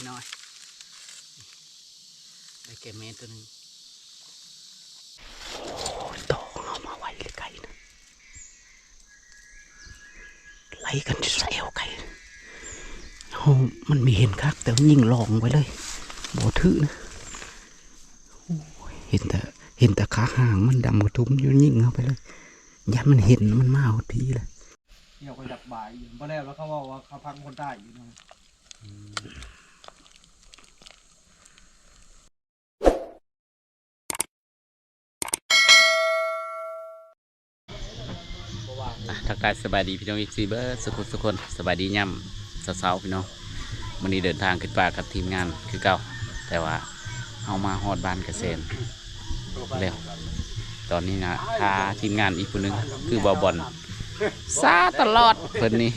ນ້ອຍ ໄດ້ແກ່ແມ່ຕົວໜຶ່ງ. ໂອ້ຍ ໂຕເຮົາມາໄວເລີຍໄກ່ນະ ໄລ່ກັນແຊວໄກ່ ເຮົາ ມັນມີເຫັນຄັກ ແຕ່ວ່າຍິງລອງໄປເລີຍ ບໍ່ຖືກນະ. ໂອ້ຍ ເຫັນແຕ່ ເຫັນແຕ່ຂາຫາງມັນດຳກະທຸ່ມຢູ່ ຍິງເຂົ້າໄປເລີຍ ຢ້ານມັນເຫັນ ມັນມາຮອດພີ້ເລີຍ. ເຮົາກໍຢາກບາຍຢູ່ ບໍ່ແລ້ວ ແລ້ວເຂົາເວົ້າວ່າເຂົາພັງຄົນຕາຍຢູ່ນະ. ອ່ະ ທັກທາຍສະບາຍດີພີ່ນ້ອງ ເອັຟຊີ ເບິດສຸຂູສຸຄົນ ສະບາຍດີຍາມເຊົ້າໆ ພີ່ນ້ອງ. ມື້ນີ້ເດີນທາງຂຶ້ນປ່າກັບທີມງານຄືເກົ່າ ແຕ່ວ່າເຮົາມາຮອດບ້ານກະແຊນແລ້ວ ຕອນນີ້ນະ ພາທີມງານອີກຜູ້ໜຶ່ງ ຄືບ່າວບອນ ຊ້າຕະຫຼອດເພິ່ນນີ້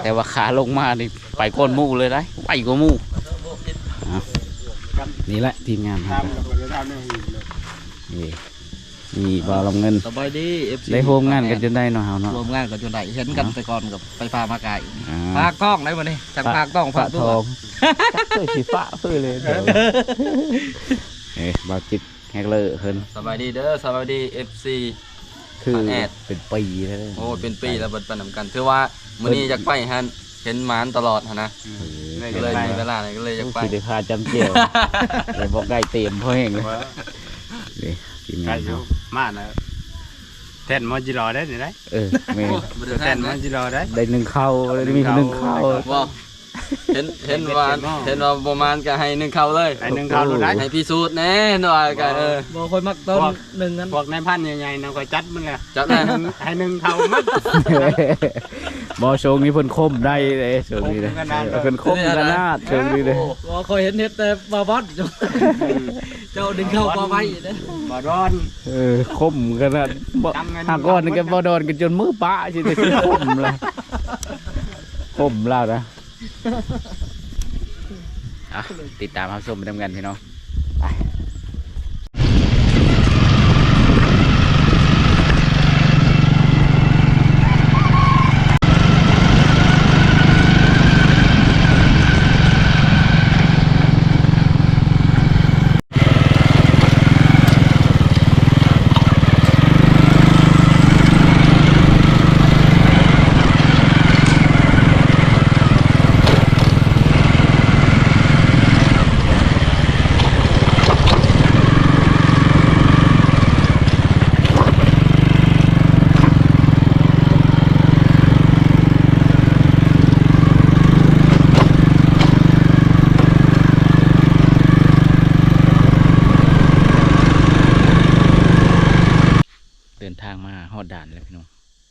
ແຕ່ວ່າຂາລົງມານີ້ໄປກ່ອນໝູ່ເລີຍໄດ໋ ໄວກວ່າໝູ່. ອ່ະ ນີ້ແຫຼະທີມງານເຮົາ ນີ້ ນີ້ບ່າວລຳເງິນ ສະບາຍດີ ເອັຟຊີ ໄດ້ຮ່ວມງານກັນຈົນໄດ້ເນາະເຮົາເນາະ ຮ່ວມງານກັນຈົນໄດ້ ເຫັນກັນແຕ່ກ່ອນກັບໄຟຟ້າມາກາຍ ອ່າ ພາກ້ອງໄດ້ມື້ນີ້ ຈັ່ງພາກ້ອງ ພາກອງ ຈັກເລີຍຊິຟ້າເພິ່ນເລີຍ. ເອີ ບ່າວຈິດ ແຮກເລີເພິ່ນ ສະບາຍດີເດີ ສະບາຍດີ ເອັຟຊີ ຄືແອດ ເປັນປີແລ້ວເດີ ໂອ້ ເປັນປີແລ້ວບໍ່ໄດ້ໄປນຳກັນ ຖືວ່າມື້ນີ້ຢາກໄປຫັ້ນ ເຫັນໝານຕະຫຼອດຫັ້ນນະ ເອີ ກໍເລີຍມີເວລາກໍເລີຍຢາກໄປ ຊິໄດ້ພາຈຳແຈ່ວ ແຕ່ບໍ່ໄດ້ເຕັມພໍແຮງເລີຍ. ນີ້ທີມງານເຮົາ ມານະ ແທ່ນມໍຈິລໍໄດ້ນີ້ໄດ໋ ເອີ ແມ່ນ ໂອ້ ບໍ່ໄດ້ແທ່ນ ແທ່ນມໍຈິລໍໄດ້ ໄດ້ໜຶ່ງເຂົ້າ ໄດ້ໜຶ່ງເຂົ້າ ມີໜຶ່ງເຂົ້າ ບໍ່ ເຫັນ ເຫັນວ່າ ເຫັນວ່າບໍ່ມານກໍໃຫ້ໜຶ່ງເຂົ້າເລີຍ ໃຫ້ໜຶ່ງເຂົ້າໂລດໄດ໋ ໃຫ້ພິສູດແດ່ ເຫັນວ່າກໍ ເອີ ບໍ່ ຂ້ອຍມັກຕອນ ພວກ ໜຶ່ງນັ້ນ ພວກນາຍພັນໃຫຍ່ໆນະ ຂ້ອຍຈັດມັນແລ້ວ ຈັດແລ້ວ ໃຫ້ໜຶ່ງເຂົ້າມັນ. ບໍ່ ຊ່ວງນີ້ເພິ່ນຄົມໄດ້ເດ້ ຊ່ວງນີ້ເດ້ ຄົມຂະໜາດ ເອີ ເພິ່ນຄົມຂະໜາດ ເອີ ຊ່ວງນີ້ເດ້ ບໍ່ ຂ້ອຍເຫັນເຮັດແຕ່ບ່າວບອນ ເຈົ້າດຶງເຂົ້າມາໄວ້ເດ້ ບ່າວດອນ ເອີ ຄົມຂະໜາດ ຫາກອນນີ້ກໍບ່າວດອນກໍຈົນມືປະຊິໄດ້ ຄົມລະ ຄົມລະນະ. ອ່ະ ຕິດຕາມຮັບຊົມໄປນຳກັນພີ່ນ້ອງ ໄປ. ເດີນທາງມາຮອດດ່ານແລ້ວພີ່ນ້ອງ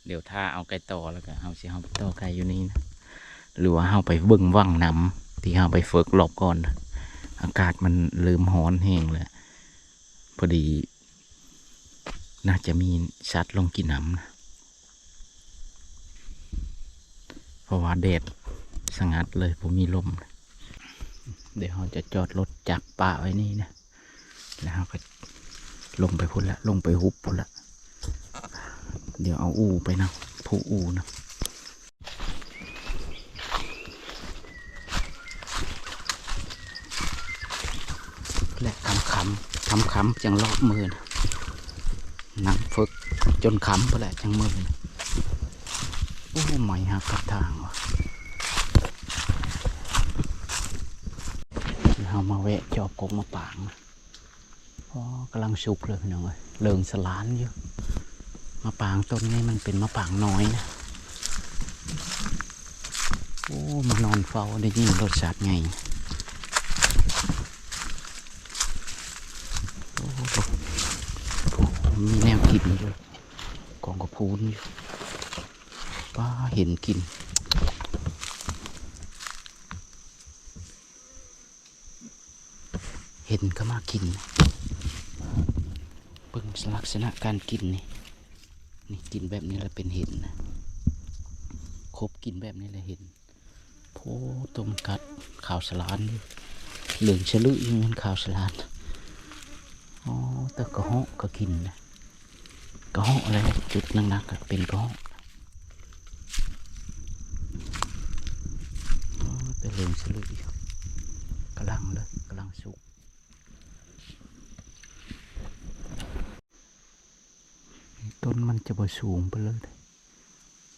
ດຽວຖ້າເອົາໄກ່ຕໍ່ ແລ້ວກໍເຮົາຊິເອົາໄປຕໍ່ໄກ່ຢູ່ນີ້ນະ ຫຼືວ່າເຮົາໄປເບິ່ງວັງນ້ຳ ທີ່ເຮົາໄປຝຶກລອບກ່ອນນະ. ອາກາດມັນເລີ່ມຮ້ອນແຮງແລ້ວ ພໍດີໜ້າຈະມີສັດລົງກິນນ້ຳນະ ເພາະວ່າແດດສະຫງັດເລີຍ ບໍ່ມີລົມ. ດຽວເຮົາຈະຈອດລົດຈັກປະໄວ້ນີ້ນະ ແລ້ວເຮົາກໍລົງໄປພຸ້ນລະ ລົງໄປຫຸບພຸ້ນລະ. ດຽວເອົາອູ່ໄປນຳ ຜູກອູ່ນຳ ແລະຄ່ຳໆ ຄ່ຳໆ ຈັ່ງລອບມື້ນະ ນັ່ງຝຶກຈົນຄ່ຳພຸ້ນແຫຼະຈັ່ງມື້ນະ. ໂອ້ ໄມ້ຫັກຂາງທາງວ່າ ເຮົາມາແວະຈອບກົກມະປາງນະ. ອໍ ກຳລັງສຸກເລີຍພີ່ນ້ອງເອີຍ ເຫຼືອງສະຫຼານຢູ່. ມະປາງຕົ້ນນີ້ມັນເປັນມະປາງນ້ອຍນະ. ໂອ້ ມານອນເຝົ້າໄດ້ຍິນລົດຊາດໃຫຍ່. ໂອ້ ມີແນວກິນຢູ່ ກອງກະພູນຢູ່. ປ້າ ເຫັນກິນ. ເຫັນກໍມາກິນ. ເບິ່ງລັກສະນະການກິນນີ້ ນີ້ກິນແບບນີ້ລະເປັນເຫັນນະ. ຄົບກິນແບບນີ້ລະເຫັນ. ໂອ້ ໂຕມັນກັດຂາວສະຫຼານຢູ່ ເຫຼືອງສະລຶຢູ່ ແມ່ນຂາວສະຫຼານ. ອໍ ແຕ່ກະເຫາະກໍກິນນະ. ກະເຫາະແຫຼະ ຈຸດໜັກໆກໍເປັນກະເຫາະ. ອໍ ແຕ່ເຫຼືອງສະເລີຍ ຕົ້ນມັນຈະບໍ່ສູງປານໃດເດ້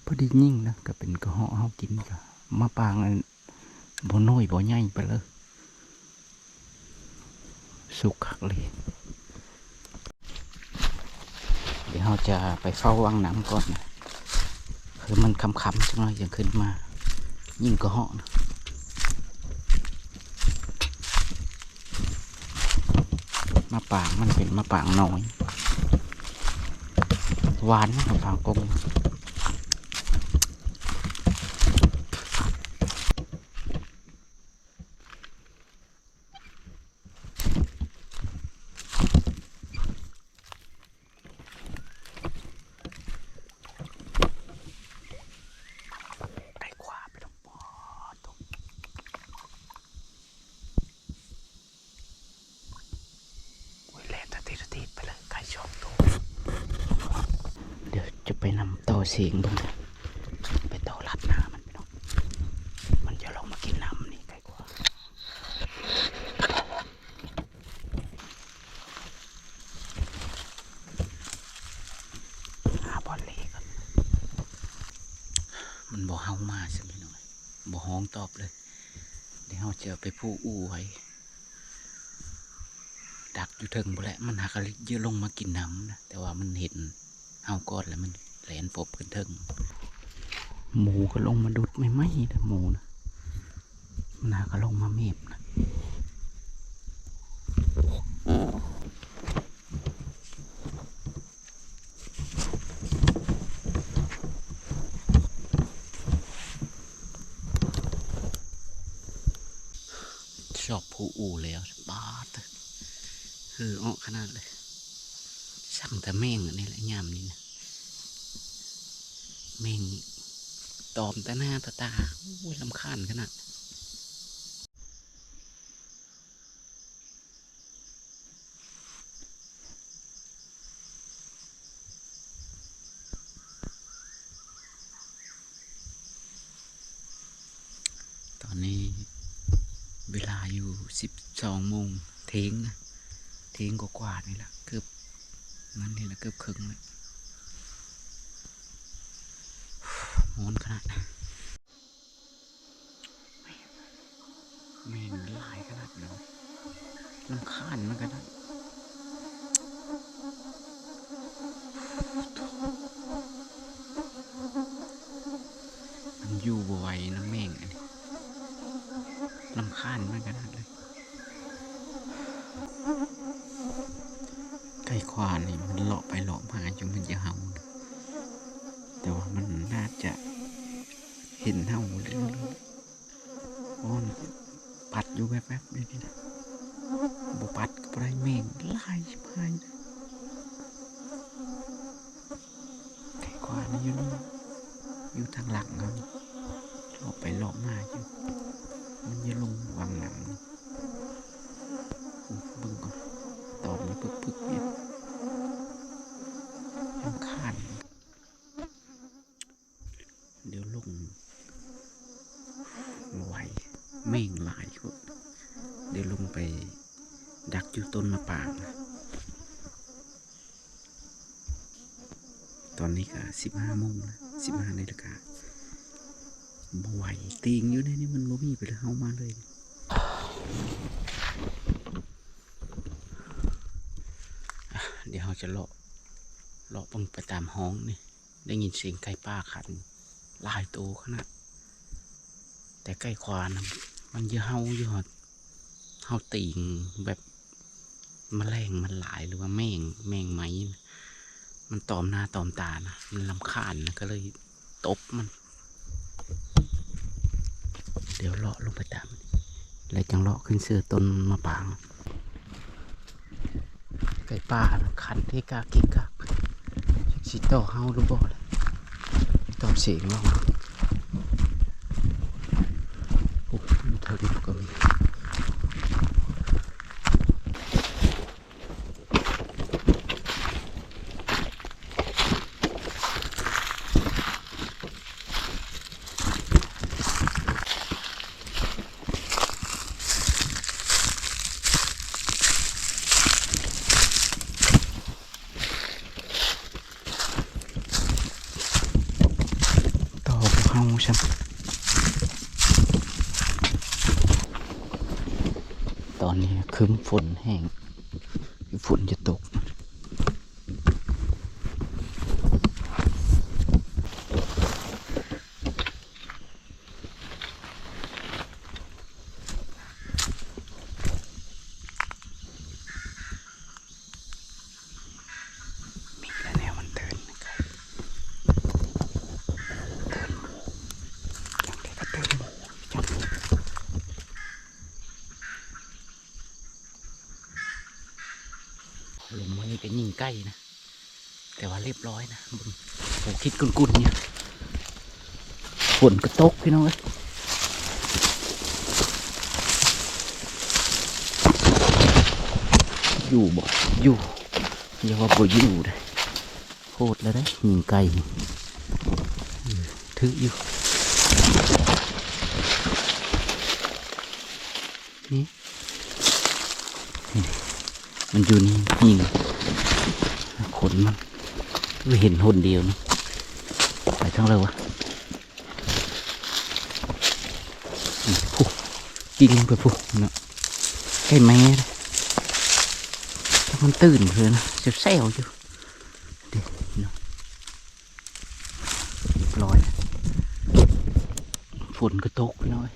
ພໍດີຍິງນະ ກໍເປັນກະເຫາະເຮົາກິນ ກໍມະປາງອັນ ບໍ່ນ້ອຍບໍ່ໃຫຍ່ປານໃດ ສຸກຄັກເລີຍ. ດຽວເຮົາຈະໄປເຝົ້າວັງນ້ຳກ່ອນນະ ຄືມັນຄ່ຳໆ ຈັກໜ້ອຍຈັ່ງຂຶ້ນມາຍິງກະເຫາະນະ. ມະປາງມັນເປັນມະປາງນ້ອຍ ຫວານ ມະປາງກົງ. ໄກ່ຂວາໄປແລ້ວ ປອດໂທ້ ໂອ້ຍ ແລ່ນຕະເຕດຕະເຕດໄປເລີຍ ໄກ່ສອງໂຕ. ດຽວຈະໄປນຳຕໍ່ເສງເບິ່ງ ໄປຕໍ່ລັດໜ້າມັນພີ່ນ້ອງ ມັນຈະລົງມາກິນນ້ຳນີ້ ໄກ່ຂວາ. ຫາບ່ອນເລກ່ອນ ມັນບໍ່ເຫົ່າມາຊ້ຳພີ່ນ້ອງ ບໍ່ຮ້ອງຕອບເລີຍ. ດຽວເຮົາຈະເອົາໄປຜູກອູ່ໄວ້ ດັກຢູ່ເທິງພຸ້ນແຫຼະ ມັນຫາກະເລີຍລົງມາກິນນ້ຳນະ ແຕ່ວ່າມັນເຫັນ ເຮົາກ່ອນ ແລ້ວມັນແລ່ນຟົບຂຶ້ນເທິງ. ໝູກໍລົງມາດຸດໃໝ່ໆເດີ ໝູນະ ມັນຫາກະລົງມາເມບນະ. ຊອກຜູກອູ່ແລ້ວ ປາດ ເຮີອອກຂະໜາດເລີຍ. ສັງແຕ່ແມງອັນນີ້ແຫຼະ ຍາມນີ້ນະ ແມງຕອມແຕ່ໜ້າແຕ່ຕາ. ໂອ້ຍ ລຳຄານຂະໜາດ. ຕອນນີ້ເວລາຢູ່ສິບສອງໂມງ ທ່ຽງນະ ທ່ຽງກວ່າໆນີ້ລະ ເກືອບນັ້ນນີ້ລະ ເກືອບເຄິ່ງລະ. ຮ້ອນຂະໜາດ. ແມງຫຼາຍຂະໜາດນັ້ນ ລຳຄານມັນຂະໜາດ. ມັນຢູ່ບໍ່ໄຫວນຳແມງອັນນີ້ ລຳຄານມັນຂະໜາດເລີຍ. ໄກ່ຂວານີ້ມັນເລາະໄປເລາະມາຢູ່ ມັນຈະເຫົ່າ ແຕ່ວ່າມັນໜ້າຈະເຫັນເຮົາເລີຍ. ໂອ້ ມັນປັດຢູ່ແວບໆ ຢູ່ນີ້ນະ ບໍ່ປັດກໍບໍ່ໄດ້ ແມງຫຼາຍຊິບຫາຍ. ໄກ່ຂວານີ້ຢູ່ນີ້ ຢູ່ທາງຫຼັງເຮົານີ້ ເລາະໄປເລາະມາຢູ່ ມັນຈະລົງວັງນ້ຳນີ້. ໂອ້ ເບິ່ງກ່ອນ ຕອມຢູ່ປຶກໆ ຢູ່ ລຳຄານ. ດຽວລົງບໍ່ໄຫວ ແມງຫຼາຍໂພດ. ດຽວລົງໄປດັກຢູ່ຕົ້ນມະປາງ. ຕອນນີ້ກະສິບຫ້າໂມງລະ ສິບຫ້ານາລິກາ. ບໍ່ໄຫວ ຕີງຢູ່ໃນນີ້ມັນບໍ່ມີ ໄປເລີຍ ເຮົາມາເລີຍ. ດຽວເຮົາຈະເລາະ ເລາະເບິ່ງໄປຕາມຮ່ອງນີ້. ໄດ້ຍິນສຽງໄກ່ປ່າຂັນຫຼາຍໂຕຂະໜາດ ແຕ່ໄກ່ຂວານະ ມັນຢູ່ເຫົ່າຢູ່ ເຮົາຕີງແບບ ມະແລງມັນຫຼາຍ ຫຼືວ່າແມງ ແມງໄມ້ນະ ມັນຕອມໜ້າຕອມຕານະ ມັນລຳຄານນະ ກໍເລີຍຕົບມັນ. ດຽວເລາະລົງໄປຕາມ ແລ້ວຈັ່ງເລາະຂຶ້ນເຊື່ອຕົ້ນມະປາງ. ໄກ່ປ່ານະ ຂັນເກະກະເກະກະ ຈັກຊິຕໍ່ເຮົາຫຼືບໍ່ລະ ຕໍ່ເສງລອງດູ. ໂອ້ ຢູ່ເທິງພຸ້ນກໍມີ. ໂ ເອົາຊັ້ນ. ຕອນນີ້ຄຶ້ມຝົນແຮງ ຝົນຈະຕົກ. ມີແຕ່ແນວມັນຕື່ນ ຕື່ນ ຈັ່ງໃດກໍຕື່ນໝູ. ລົງມານີ້ກໍຍິງໄກ່ນະ ແຕ່ວ່າລຽບຮ້ອຍນະ. ເບິ່ງ ໂຫ ຄິດກຸ້ນໆຢູ່. ຝົນກໍຕົກ ພີ່ນ້ອງເອີຍ. ຢູ່ບໍ່? ຢູ່. ຢ່າວ່າບໍ່ຢູ່ເດີ້. ໂຫດແລ້ວເດ້ ຍິງໄກ່ນີ້. ຖືກຢູ່. ນີ້ ນີ້ ມັນຢູ່ນີ້ ຍິງ ຂົນມັນ ເຫັນຫົນດຽວນີ້. ໄປທາງໃດວະ? ພຸ້ນ ກິ້ງໄປພຸ້ນເນາະ ໃກ້ແມ່ເດ້. ແຕ່ມັນຕື່ນເພິ່ນນະ ແຊວໆຢູ່ເດ້ເນາະ. ລຽບຮ້ອຍ ຝົນກໍຕົກພີ່ນ້ອງເອີຍ.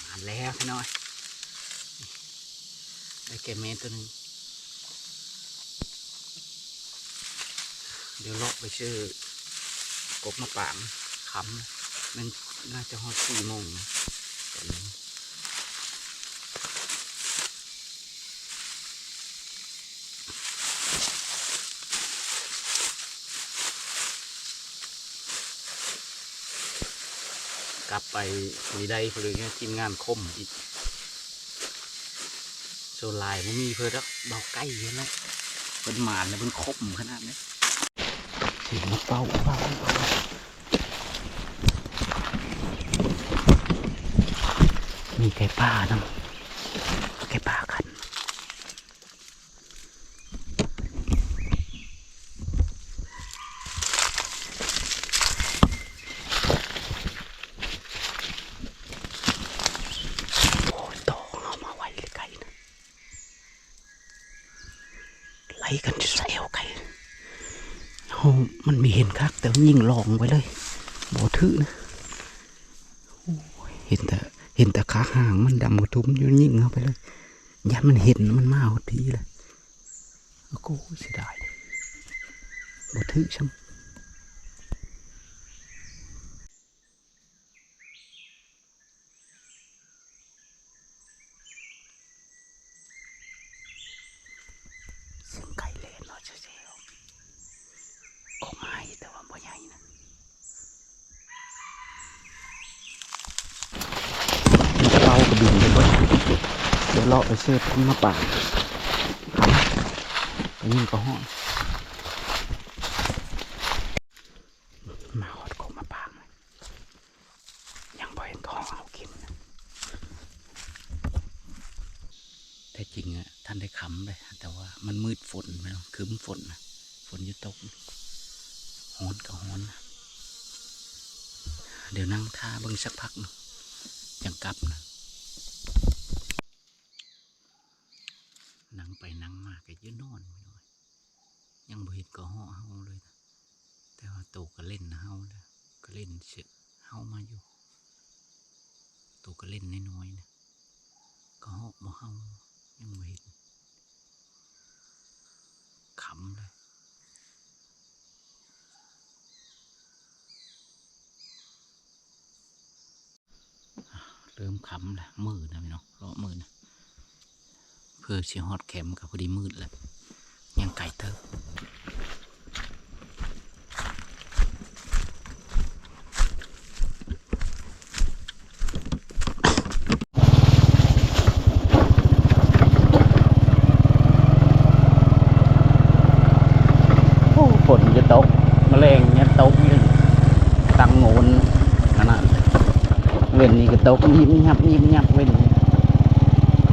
ມາແລ້ວພີ່ນ້ອງ ໄດ້ແກ່ແມ່ຕົວໜຶ່ງ. ດຽວເລາະໄປເຊີກົກມະປາງຄ່ຳ ແມ່ນໜ້າຈະຮອດສີ່ໂມງນະ ຕອນນີ້. ກັບໄປມີໄດ້ເພິ່ນເລີຍ ທີມງານຄົມອີກ. ສ່ວນຫຼາຍບໍ່ມີເພິ່ນດອກ ເບົາໄກ່ຫັ້ນແຫຼະ ເພິ່ນໝານແລ້ວ ເພິ່ນຄົມຂະໜາດນີ້. ຊິມາເປົ່າ ເປົ່າ ເປົ່າ ມີໄກ່ປ່ານຳ ໄກ່ປ່າຂັນ. ໂອ້ຍ ໂຕເຮົາມາໄວເລີຍໄກ່ນະ ໄລ່ກັນຈະໃສ່ເອົາໄກ່ເຮົາ ມັນມີເຫັນຄັກ ແຕ່ວ່າຍິງລອງໄວ້ເລີຍ ບໍ່ຖືກນະ. ໂອ້ຍ ເຫັນແຕ່ ເຫັນແຕ່ຂາຫາງມັນດຳກະທຸ່ມຢູ່ ຍິງເຂົ້າໄປເລີຍ ຢ້ານມັນເຫັນ ມັນມາຮອດພີ້ແຫຼະ. ໂອ້ຍ ເສຍດາຍ ບໍ່ຖືກຊ້ຳ. ສຽງໄກ່ແລ່ນເນາະ ແຊວໆ ກໍງ່າຍ ແຕ່ວ່າບໍ່ໃຫຍ່ນະ. ເປົາກໍບິນໄປເບິດ ດຽວເລາະໄປເຊີມມະປາງ ໄປຍິງກໍຮ້ອນ. ມາຮອດກົກມະປາງ ຍັງບໍ່ເຫັນກໍຮ້ອນເອົາກິນ. ແທ້ຈິງອະ ທັນໄດ້ຄ່ຳເດ້ ແຕ່ວ່າມັນມືດຝົນ ແມ່ນບໍ່? ຄຶ້ມຝົນນະ ຝົນຈະຕົກ ຮ້ອນກໍຮ້ອນນະ. ດຽວນັ່ງຖ້າເບິ່ງສັກພັກໜຶ່ງ ຈັ່ງກັບນະ. ນັ່ງໄປນັ່ງມາກໍຢາກນອນ ຍັງບໍ່ເຫັນກໍຮ້ອນເຮົາເລີຍນະ. ແຕ່ວ່າໂຕກໍເຫຼັ້ນນຳເຮົາເດ້ ກໍເຫຼັ້ນເຊາະເຮົາມາຢູ່ ໂຕກໍເຫຼັ້ນນ້ອຍໆນະ ກໍຮ້ອນບໍ່ເຮົາ ຍັງບໍ່ເຫັນ ຄ່ຳແລ້ວ. ເລີ່ມຄ່ຳແລ້ວ ມືນະພີ່ນ້ອງ ເລາະມືນະ ເພື່ອຊິຮອດແຄມກໍພໍດີມືດແລ້ວ ຍັງໄກເຕີບ. ໂອ້ ຝົນຈະຕົກ ມະແລງຍັດ ໂງນຂະໜາດ ເວັນນີ້ກໍຕົກຍິບຍັບຍິບຍັບ ເວັນນີ້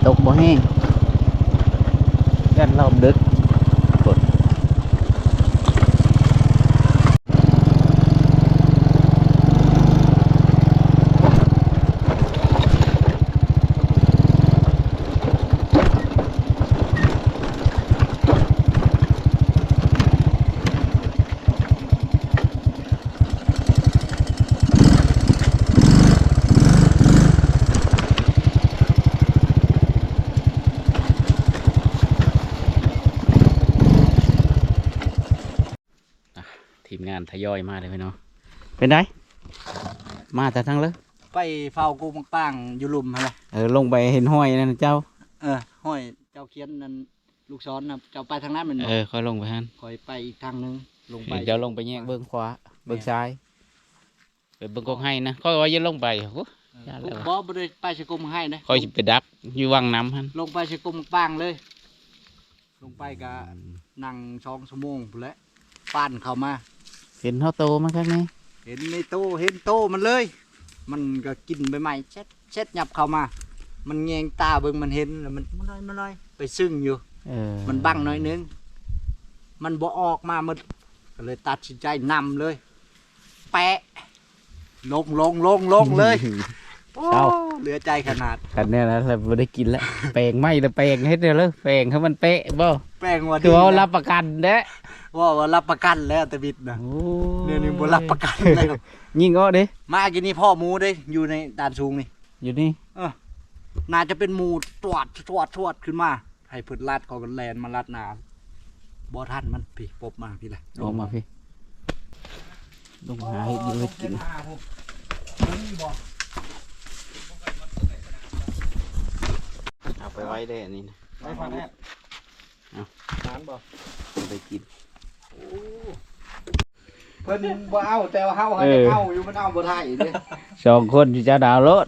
ຕົກບໍ່ແຮງ ຢ້ານລອບດຶກ. ອ່ະ ທີມງານທະຍອຍມາເລີຍເນາະ. ເປັນໃດ? ມາແຕ່ທາງເລີ? ໄປເຝົ້າກົກໝາກປາງຢູ່ລຸ່ມຫັ້ນແຫຼະ. ເອີ ລົງໄປເຫັນຮອຍນັ້ນເຈົ້າ. ເອີ ຮອຍເຈົ້າຂຽນນັ້ນ ລູກສອນນະ ເຈົ້າໄປທາງນັ້ນແມ່ນບໍ່? ເອີ ຂ້ອຍລົງໄປຫັ້ນ. ຂ້ອຍໄປອີກທາງໜຶ່ງ ລົງໄປ. ເຈົ້າລົງໄປແຍກເບິ່ງຂວາ ແມ່ນ ເບິ່ງຊ້າຍ ໄປເບິ່ງກົກໄຮນະ. ຂ້ອຍວ່າຢ່າລົງໄປ. ໂອ້ ຢ້ານແລ້ວ. ບໍ່ ບໍ່ໄດ້ໄປໃສ່ກົກໄຮເດ້. ຂ້ອຍຊິໄປດັກຢູ່ວັງນ້ຳຫັ້ນ. ລົງໄປໃສ່ກົກໝາກປາງເລີຍ. ລົງໄປກະ ອືມ ນັ່ງສອງຊົ່ວໂມງພຸ້ນແຫຼະ ປານເຂົ້າມາ. ເຫັນຮອດໂຕມັນຄັກແນ່? ເຫັນໃນໂຕ ເຫັນໂຕມັນເລີຍ. ມັນກະກິນໃບໄມ້ແຊັດໆ ຫຍັບເຂົ້າມາ. ມັນແຍງຕາເບິ່ງ ມັນເຫັນແລ້ວ ມັນມານ້ອຍ ມານ້ອຍ ໄປຊຶ້ງຢູ່. ເອີ ມັນບັງໜ້ອຍໜຶ່ງ ມັນບໍ່ອອກມາໝົດ ກໍເລີຍຕັດສິນໃຈນຳເລີຍ. ແປະ ລົງ ລົງ ລົງ ລົງເລີຍ. ໂອ້ ເສົ້າ ເຫຼືອໃຈຂະໜາດ. ຄັນແນວນັ້ນລະບໍ່ໄດ້ກິນລະ. ແປງໃໝ່ລະແປງ ເຮັດແນວເລີ ແປງໃຫ້ມັນແປະບໍ່? ແປງວ່າດີ ຖືວ່າຮັບປະກັນແດ່. ເວົ້າວ່າຮັບປະກັນແລ້ວ ຕາບິດນະ. ໂອ້ຍ ແນວນີ້ບໍ່ຮັບປະກັນແລ້ວ. ຍິງເອາະເດ້. ມາກີ້ນີ້ພໍ້ໝູເດ້ ຢູ່ໃນດ່ານສູງນີ້ ຢູ່ນີ້. ເອີ ໜ້າຈະເປັນໝູ ຕວດ ຕວດ ຕວດ ຂຶ້ນມາ. ໃຫ້ເພິ່ນລັດ ເຂົາກໍແລ່ນມາລັດໜ້າ. ບໍ່ທັນມັນ. ພີ້ ປົບມາພີ້ລະ ອອກມາພີ້. ລົງຫາເຮັດຢູ່ເຮັດກິນ. ເອົາໄປໄວ້ເດ້ອັນນີ້ນະ. ໄວ້ຟັງແອບ. ເອົາ ຫານບໍ່? ໄປກິນ. ໂອ້ ເພິ່ນບໍ່ເອົາ ແຕ່ວ່າເຮົາ ເອີ ເຮົາເອົາຢູ່ ມັນເອົາບໍ່ໄດ້ເດ້. ສອງຄົນຢູ່ຈະດາວໂລດ.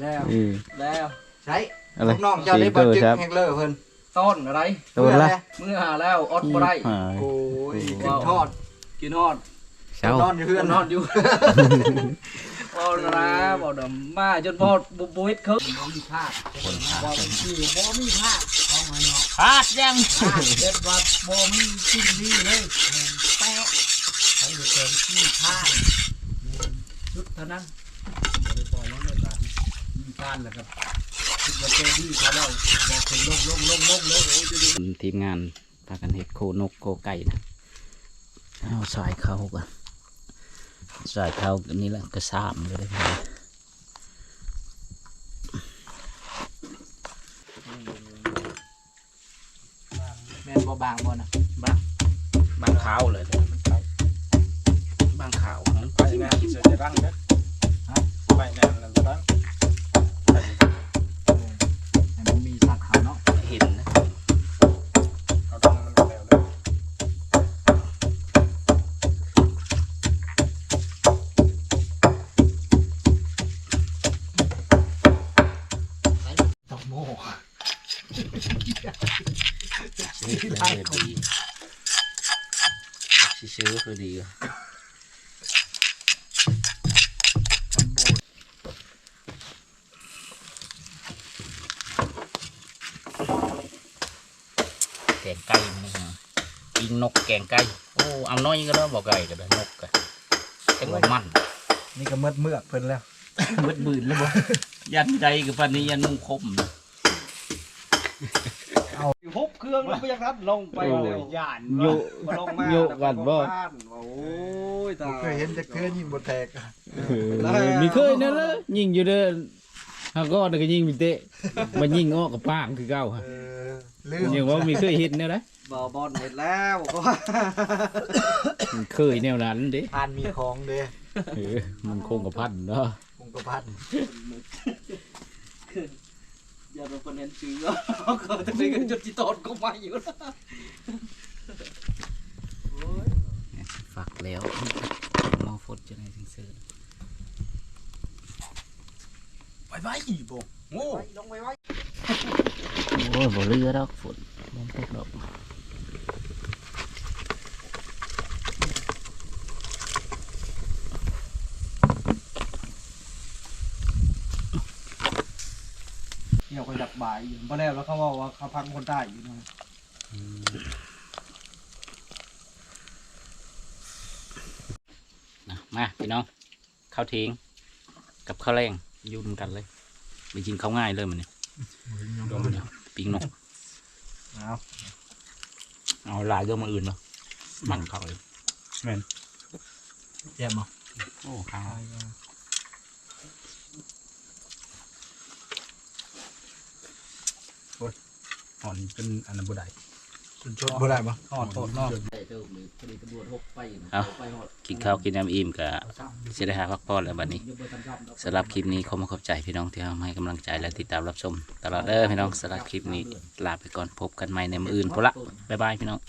ແລ້ວ ອືມ ແລ້ວ ໃຊ້ ອະໄລ ພວກນ້ອງເຈົ້າໄດ້ບໍ່ຈຶ່ກແຮງເລີເພິ່ນ. ຕ້ອນອະໄລ? ໂດນລະ ເມື່ອແລ້ວ ອອດບໍ່ໄດ້. ໂອ້ຍ ກິນທອດ ກິນຮອດ ເຊົາ ນອນຢູ່ເຮືອນ ນອນຢູ່. ເວົ້າລະ ເວົ້າດຳ ມາຈົນບໍ່ ບໍ່ ບໍ່ເຮັດເຄີຍ. ບໍ່ມີພາດ ບໍ່ມີພາດຂອງມັນເນາະ. ພາດຫຍັງ? ພາດເຮັດວ່າບໍ່ມີສິ່ງດີເລີຍ. ແມ່ນແປະ ໃຫ້ເຫັນທີ່ພາດ ແມ່ນ ຈຸດເທົ່ານັ້ນ. ບໍ່ໄດ້ປ່ອຍມັນເລີຍບາດນີ້. ມີການແລ້ວກໍຄິດວ່າແກດີພາເວົ້າ ບອກເພິ່ນລົງ ລົງ ລົງ ລົງເລີຍ. ໂອ້ຍ ທີມງານພາກັນເຮັດໂຄນົກໂຄໄກ່ນະ. ເອົາສາຍເຂົ້າກ່ອນ ສາຍເຂົ້ານີ້ລະກະສາມເລີຍ. ແມ່ນບໍ່? ບາງບໍ່ນະ? ບາງ ບາງຂາວເລີຍ ບາງຂາວ. ໄປງານເສືອຈະດັງເດີ. ຮະ? ໄປງານນັ້ນຈະດັງ. ໃຫ້ມັນມີສັດເຂົ້າເນາະ ເຫັນນະ. ເອົາດັງມັນແລ້ວເລີຍ. ດອກໂມ ຊິຊື້ຄືດີ. ແກງໄກ່ມື້ນີ້ ປີ້ງນົກແກງໄກ່. ໂອ້ ເອົາໜ້ອຍກໍໄດ້ ບໍ່ໄກ່ກໍໄດ້ ນົກກະ ແຕ່ວ່າມັນ ນີ້ກໍໝົດເມືອກເພິ່ນແລ້ວ. ໝົດບືນແລ້ວບໍ່? ຢ້ານໃດກໍປານນີ້ ຢ້ານໜູຂົມ. ເອົາ ຫົບເຄື່ອງແລ້ວບໍ່ຢາກທັນລົງໄປ. ໂອ້ ແລ້ວຢ້ານ ໂຍ ບໍ່ລົງມາ ໂຍກັນບໍ່? ໂອ້ຍ ຕາຍ ບໍ່ເຄີຍເຫັນຈັກເທື່ອ ຍິງບໍ່ແຕກ. ເອີ ມີເຄີຍແນວລະ ຍິງຢູ່ເດີ ຫາກອນກໍຍິງມີເຕະ ມາຍິງອອກກໍປາງຄືເກົ່າ. ເອີ ລືມ ຍັງວ່າມີເຄີຍເຫັນແນວໃດ? ບໍ່ ບ່ອນເຫັນແລ້ວ ມັນເຄີຍແນວນັ້ນເດ້. ຜ່ານມີຂອງເດ້. ເອີ ມັນຄົງກະພັນເນາະ ຄົງກະພັນ. ຢ້ານວ່າເພິ່ນເຫັນຊື່ ເຂົາຈະໄດ້ເງິນຈົນຊິຕອນກໍໄໝ້ຢູ່. ໂອ້ຍ ຝັກແລ້ວ ໝໍ້ຟົດຈັ່ງໃດຈັ່ງເຊີ. ໄວໆ ບໍ່ ໂອ້ ໄວໆ ລົງໄວໆ. ໂອ້ຍ ບໍ່ເຫຼືອດອກ ຝົນບໍ່ຕົກດອກ. ຕາຍຢູ່ ບໍ່ແລ້ວ ແລ້ວເຂົາເວົ້າວ່າເຂົາພັງຄົນຕາຍຢູ່ນະ. ນະ ມາພີ່ນ້ອງ ເຂົ້າຖຽງກັບເຂົ້າແລງຢູ່ນຳກັນເລີຍ ໄປກິນເຂົ້າງ່າຍເລີຍມື້ນີ້. ປີ້ງນົກ ເອົາ ເອົາຫຼາຍເດີ ມື້ອື່ນເນາະ ໝັ່ນເຂົ້າເລີຍ. ແມ່ນ ແຊບບໍ່? ໂອ້ ຄາວ ໂອ້ຍ ຮ້ອນຈົນອັນນັ້ນບໍ່ໄດ້ ຈົນຈົດບໍ່ໄດ້ບໍ່? ຮ້ອນໂພດເນາະ. ເອົາ ກິນເຂົ້າກິນນ້ຳອີ່ມກະຊິໄດ້ຫາພັກຜ່ອນແລ້ວບັດນີ້. ສຳລັບຄລິບນີ້ ຂໍຂອບໃຈພີ່ນ້ອງທີ່ເຮົາໃຫ້ກຳລັງໃຈ ແລະ ຕິດຕາມຮັບຊົມຕະຫຼອດເດີພີ່ນ້ອງ. ສຳລັບຄລິບນີ້ ລາໄປກ່ອນ ພົບກັນໃໝ່ໃນມື້ອື່ນພຸ້ນລະ ບາຍບາຍພີ່ນ້ອງ.